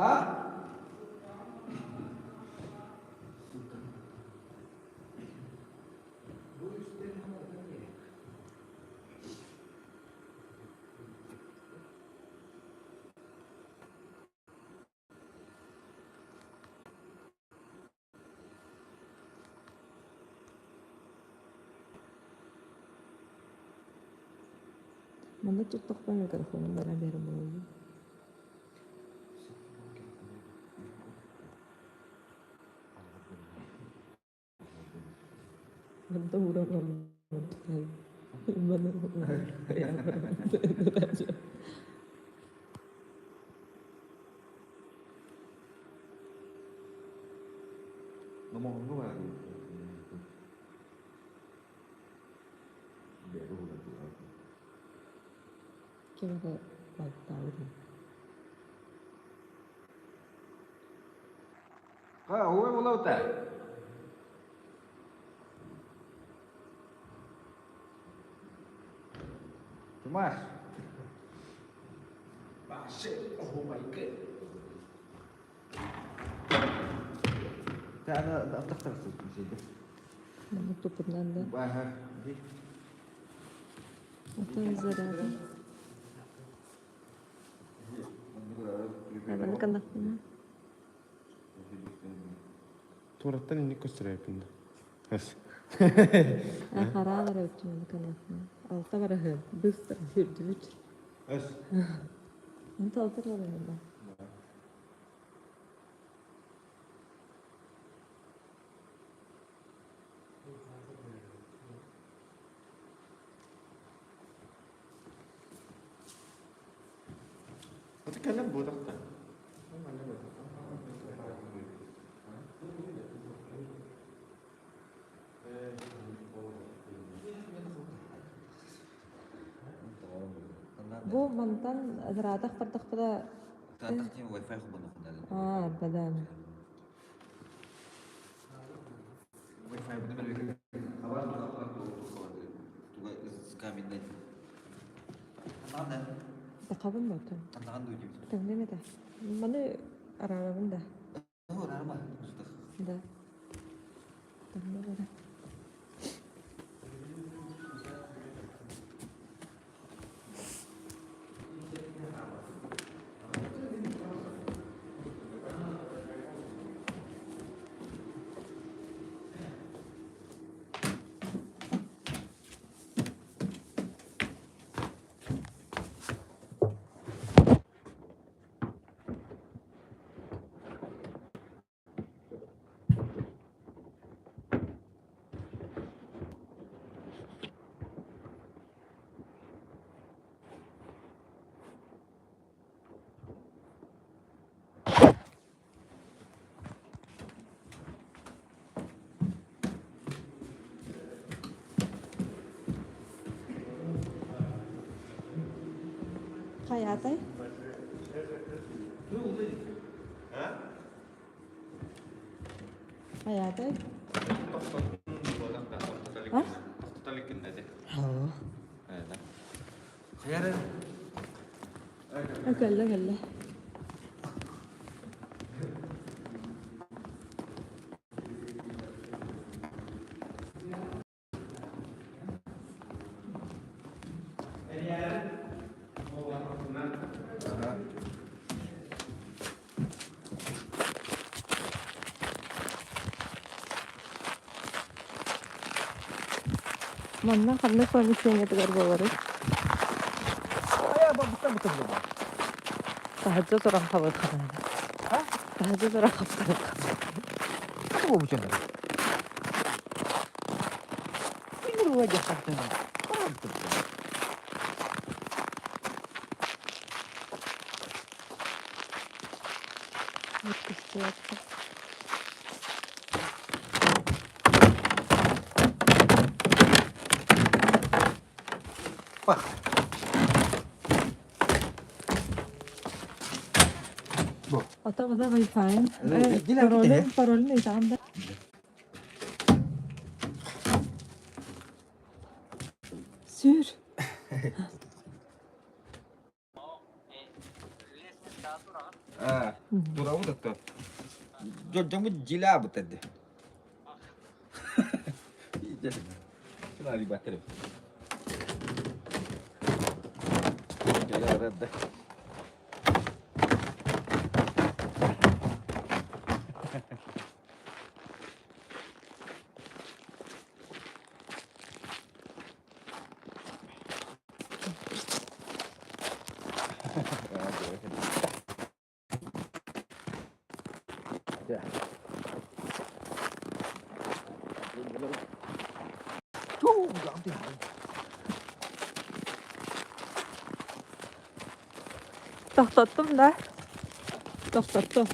А? Манна туттахпына микрофонум баран биэрэн буолуо. Манта ууран Номоҕоҥҥо баар Ким эрэ лайктаабытын. Ха, ой булаута. Тумаш. Маннык туппутунан да. Оттон заряда. Маннык гыннахпына. Туораттан инник көстөрөйпүн да. Хараалар өттүн маннык гыннахпына. Алта бараһы быстро үрдүбүт. Онто алта бараһы да. Кэлэн буотахта. Бу мантан ыраатах бардахпына Аа, бадан. Сахабын ботун. Тэҥнэм этэ. Маны араарабын да. Да. Тэҥнэм эрэ. Хайаатай? Хайаатай? А? Кэллэ кэллэ. Манна ханнык помещениетыгар буоларый? Таһырдьа туран хабырханан. Таһырдьа туран хабырханан. Выпустила. Ото Wi-Fi. Пароль, пароль не там, да? Сүр. Турабыт отто. Дьоммут дьилаабыт эрдэ. Тохтоттум да? Тохтоттум.